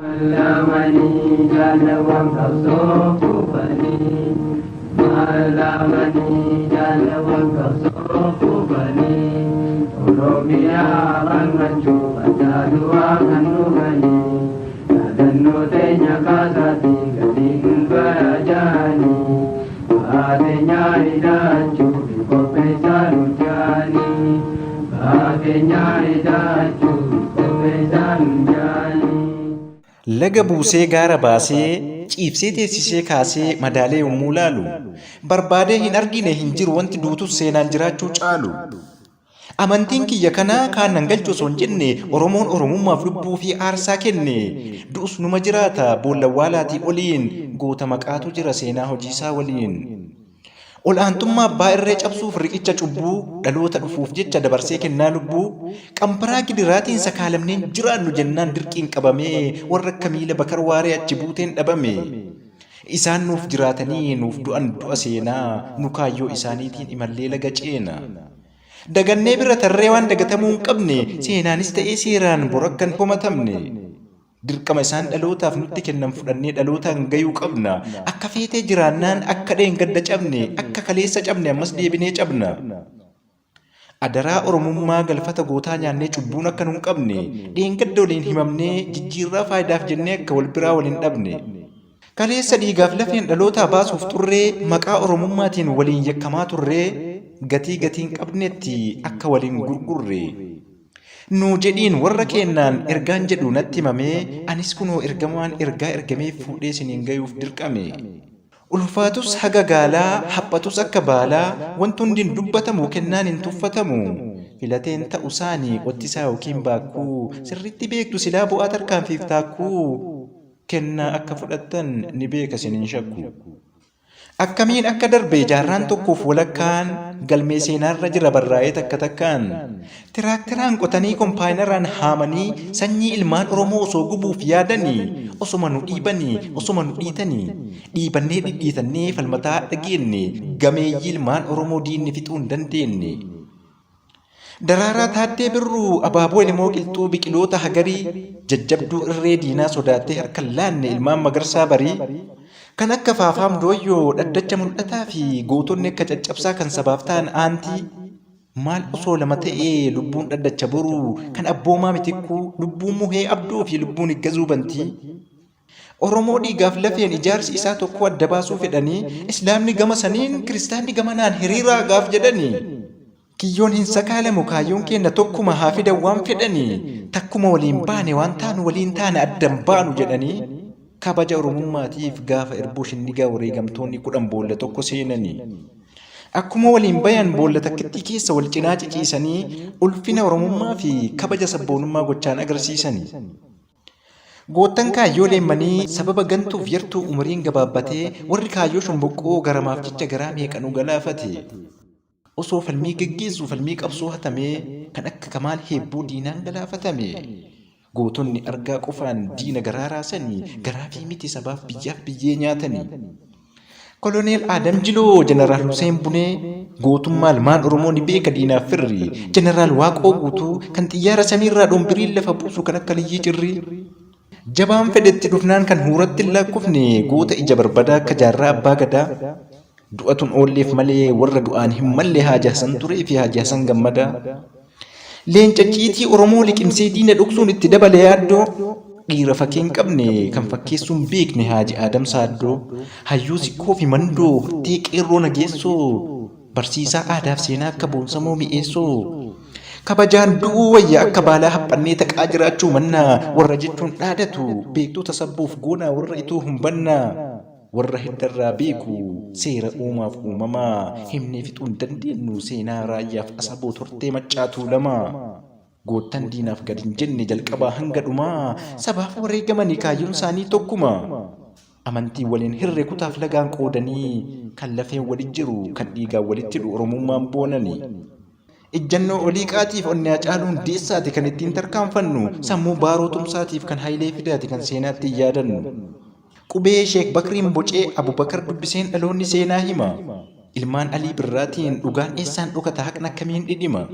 Malamanii jaalawwan qabsoo kufanii, malamanii jaalawwan qabsoo kufanii, Oromiyaa falmachuu facaaduwaa kan dhufanii, yaadannoo teenya kaasaatii gadiin baya jaanii, baateenya hidhachuu qopheessaa nu jaanii, baateenya hidhachuu qopheessaa nu jaanii. Laga buusee gaara baasee, ciibsee teessisee kaasee madaalee yommuu laalu, barbaadee hin argine hin jiru wanti duutus seenaan jiraachuu caalu. Amantiin kiyya kanaa kaan nan galchu osoo hin jenne, Oromoon Oromummaaf lubbuu fi aarsaa kenne. Du'us numa jiraata boolla awwaalaatii oliin, goota maqaatu jira seenaa hojiisaa waliin. Ol aantummaa abbaa irree cabsuuf riqicha cubbuu, dhaloota dhufuuf jecha dabarsee kennaa lubbuu, qambaraa gidiraatiin sakaalamneen jiraannu jennaan dirqiin qabamee warra akka miila Bakar Waaree achi buuteen dhabame. Isaan nuuf jiraatanii nuuf du'an du'a seenaa, nu kaayyoo isaaniitiin imallee laga ceena. Dagannee bira tarree waan dagatamuu hin qabne, seenaanis ta'ee seeraan bor akka hin komatamne. Dirqama isaan dhalootaaf nutti kennan fudhannee dhalootaan gayuu qabna. Akka feetee jiraannaan akka dheengadda cabne, akka kaleessa cabne ammas deebinee cabna. Adaraa Oromummaa galfata gootaa nyaannee cubbuun akka nun qabne, dheengadda waliin himamnee jijjiirraa faayidaaf jennee akka wal biraa wal hin dhabne. Kaleessa dhiigaaf lafeen dhalootaa baasuuf turree, maqaa Oromummaatiin waliin yakkamaa turree, gatii gatii hin qabnetti akka wal hin gurgurre. Nuu jedhiin warra keennaan ergaan jedhu natti himamee anis kunoo ergamaan ergaa ergameef fuudhee isiniin gayuuf dirqame. Ulfaatus haga gaalaa, haphatus akka baalaa, wanti hundi hin dubbatamu kennaan hin tuffatamu. Filateen ta'u saani qottisaa yookiin baakkuu, sirriitti beektu silaa bu'aa tarkaanfiif taakkuu. Kennaa akka fudhattan ni beeka isin hin shakku. Akkamiin akka darbe jaarraan tokkoof walakkaan galmee seenaarra jira barraa'ee takka takkaan. Tiraakteraan qotanii kompaayinaraan haamanii sanyii ilmaan Oromoo osoo gubuuf yaadanii osoma nu dhiibanii osoma nu dhiitanii dhiibannee dhidhiitannee falmataa hadha geenne gameeyyii ilmaan Oromoo diinni fixuu hin dandeenne. Daraaraa Taaddee Birruu, Abaaboo Elemoo Qilxuu, Biqiloota Hagarii, Jajjabduu irree diinaa sodaattee harka hin laanne ilmaan Magarsaa Barii, kan akka Faafaam Dooyyoo, Dhaddacha Mul'ataa fi gootonni akka Caccabsaa kan sabaaf ta'an aantii, maal osoo lama ta'ee lubbuun Dhaddacha Boruu, kan Abboomaa Mitikkuu, lubbuun Muhee Abdoo fi lubbuun Iggazuu Bantii. Oromoo dhiigaaf lafeen ijaarsi isaa tokkoo adda baasuu fedhanii Islaamni gama saniin kiristaanni gamanaan hiriiraa gaaf jedhanii Kiyyoon hin sakaalamu kaayyoon keenna tokkuma haa fidan waan fedhanii takkuma waliin baane waan taanu waliin taana addan baanu jedhanii kabaja Oromummaatiif gaafa irbuu shinnigaa wareegamtoonni 10 boolla tokko seenanii Akkuma waliin bayan boolla takkittii keessa wal cinaa ciciisanii ulfina Oromummaa fi kabaja sabboonummaa gochaan agarsiisanii. Goottan kaayyoo leemmanii sababa gantuuf yartuu umuriin gabaabbatee warri kaayyoo shomboqqoo garamaaf jecha garaa meeqa nu galaafate. Osoo falmii geggeessuu falmii qabsoo hatamee kan akka Kamaal Heebboo diinaan galaafatame. Gootonni argaa qofaan diina garaa raasanii garaafii miti sabaaf biyyaaf biyyee nyaatanii. Koloneel Aadam Jiloo, Jeneraal Huseen Bunee, gootummaa ilmaan Oromoo ni beeka diinaaf firri. Jeneraal Waaqoo Guutuu, kan xiyyaara samiirraa dhombiriin lafa buusu kan akka Liyyii Cirrii. Jabaan fedhetti dhufnaan kan huuratti hin laakkofne goota ija barbadaa akka Jaarraa Abbaa Gadaa. Du'atu hin oolleef malee warra du'aan hin malle Haaji Hasan Turee fi Haaji Hasan Gammadaa. Leenca icciitii Oromoo liqimsee diina dhoksuun itti dabale yaaddoo. Dhiira fakii hin qabne kan fakkeessuu hin beekne Haaji Aadam Saaddoo. Hayyuu Sikkoo fi Mandoo hortee qeerroo Nageessoo. Barsiisaa aadaaf seenaa akka Boonsamoo Mi'eessoo. Kabajaan du'uu wayya akka baalaa haphannee taqaa jiraachuu mannaa warra jechuun dhaadatu beektota sabbuuf goonaa warra ituu humbannaa. Warra hiddarraa beeku seera uumaaf uumamaa himnee fixuu hin dandeennu seenaa Raayyaaf Asaboot hortee Maccaa Tuulamaa. Goottan diinaaf gad hin jenne jalqabaa hanga dhumaa sabaaf wareegamani kaayyoon isaanii tokkuma. Amantiin wal hin hirre kutaaf lagaan qoodanii kan lafeen wali jiru kan dhiigaan walitti hidhu Oromummaan boonani. Ejjannoo Oliiqaatiif onnee Hacaaluu Hundeessaati kan ittiin tarkaanfannu sammuu Baaroo Tumsaatiif kan Hayilee Fidaati kan seenaatti yaadannu. Qubee Sheek Bakriin bocee Abubakar dubbiseen dhaloonni seenaa hima. Ilmaan Alii Birraatiin dhugaan eessaan dhokata haqni akkamiin dhidhima.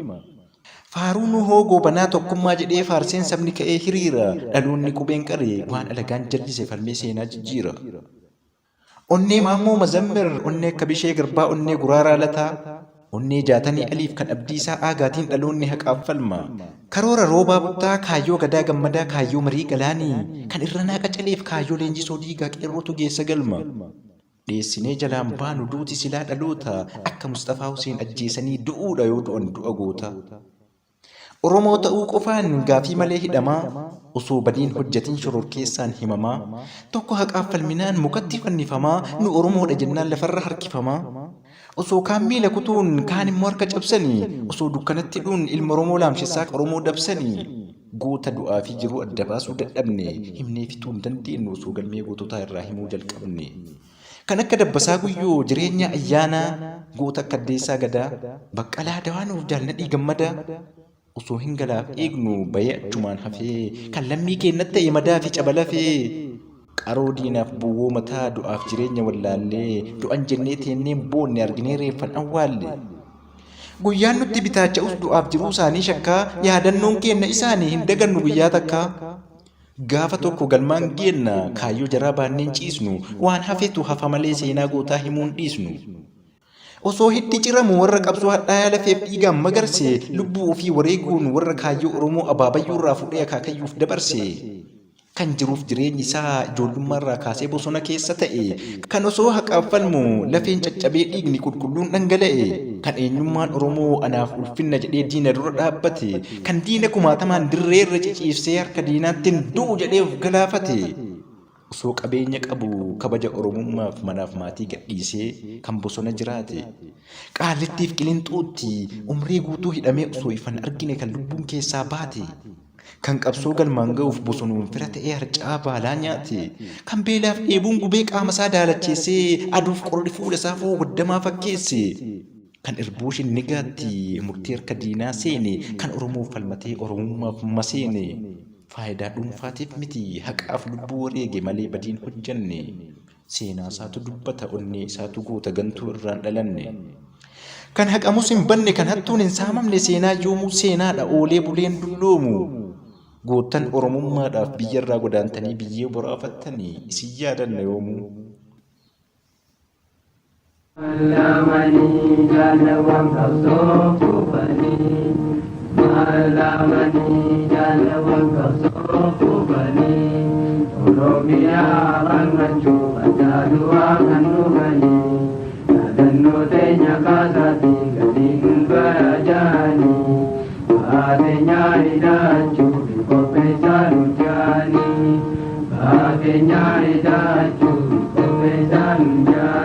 Faaruu Nuhoo Goobanaa tokkummaa jedhee faarseen sabni ka'ee hiriira. Dhaloonni qubeen qare waan alagaan jallise falmee seenaa jijjiira. Onnee Maammoo Mazammir, onnee akka Bishee Garbaa, onnee Guraaraa Lataa, onnee Jaatanii Aliif kan Abdiisaa Aagaatiin dhaloonni haqaaf falma. Karoora Roobaa Buttaa, kaayyoo Gadaa Gammadaa, kaayyoo Marii Galaanii, kan Irranaa Qacaleef kaayyoo Leenjisoo Diigaa qeerrootu geessa galma. Dheessinee jalaan baanu duuti silaa dhaloota akka Musxafaa Huseen ajjeesanii du'uudha yoo du'an du'a goota. Oromoo ta'uu qofaan gaafii malee hidhamaa, osoo badiin hojjatin shororkeessaan himamaa, tokko haqaaf falminaan mukatti fannifamaa, nu Oromoodha jennaan lafarra harkifamaa, osoo kaan miila kutuun kaan immoo harka cabsanii, osoo dukkanatti hidhuun ilma Oromoo laamshessaa Oromoo dabsanii, goota du'aa fi jiruu adda baasuu dadhabne, himnee fixuu hin dandeennu osoo galmee goototaa irraa himuu jalqabne. Kan akka Dabbasaa Guyyoo, Jireenyaa Ayyaanaa, goota akka Addeessaa Gadaa, Baqqalaa Dawaanoof Jaal Nadhii Gammadaa osoo hin galaaf eegnu bayee achumaan hafee kan lammii keennat ta'e madaa fi caba lafee qaroo diinaaf bowwoo mataa du'aaf jireenya wallaallee du'an jennee teenneen boonne arginee reeffan awwaalle. Guyyaan nutti bitaacha'us du'aaf jiruu isaanii shakkaa yaadannoon keenna isaanii hin dagannu guyyaa takkaa. Gaafa tokko galmaan geenna kaayyoo jaraa baanneen ciisnu waan hafetu hafa malee seenaa gootaa himuun dhiisnu. Osoo hiddi ciramu warra qabsoo hadhaayaa lafeef dhiigaan magarse lubbuu ofii wareeguun warra kaayyoo Oromoo abaabayyuurraa fuudhee akaakayyuuf dabarse. Kan jiruuf jireenyi isaa ijoollummaarraa kaasee bosona keessa ta'e kan osoo haqaaf falmu lafeen caccabee dhiigni qulqulluun dhangala'e kan eenyummaan Oromoo anaaf ulfinna jedhee diina dura dhaabbate Kan diina kumaatamaan dirree irra ciciibsee harka diinaattin du'u jedhee of galaafate. Osoo qabeenya qabu kabaja Oromummaaf manaaf maatii gadhiisee kan bosona jiraate. Qaallittiif Qilinxootti umrii guutuu hidhamee osoo ifan argine kan lubbuun keessaa baate. Kan qabsoo galmaan ga'uuf bosonuun fira ta'ee harca'aa baalaa nyaate. Kan beelaaf dheebuun gubee qaamasaa daalacheessee aduuf qorri fuulasaa foogoddamaa fakkeesse. Kan irbuu shinnigaatti murtii harka diinaa seene, kan Oromoof falmatee Oromummaaf maseene, faayidaa dhuunfaatiif miti haqaaf lubbuu wareege malee badiin hojjanne. Seenaa isaatu dubbata onnee isaatu goota gantuu irraan dhalanne. Kan haqamus hin banne kan hattuun hin saamamne seenaa yoomuu seenaadha oolee buleen dulloomu. Goottan Oromummaadhaaf biyyarraa godaantanii biyyee boraafattanii isin yaadanna yoomuu. Malamanii jaalawwan qabsoo kufanii. Malamanii jaalawwan qabsoo kufanii. Oromiyaa balmachuu adda kan dhufanii. Yaadannoo teenya kaasaatii gadiin bara jaanii. Baateenyaa hidhachuu qopheessaa nu jaanii. Baateenyaa hidhachuu qopheessaa nu jaanii.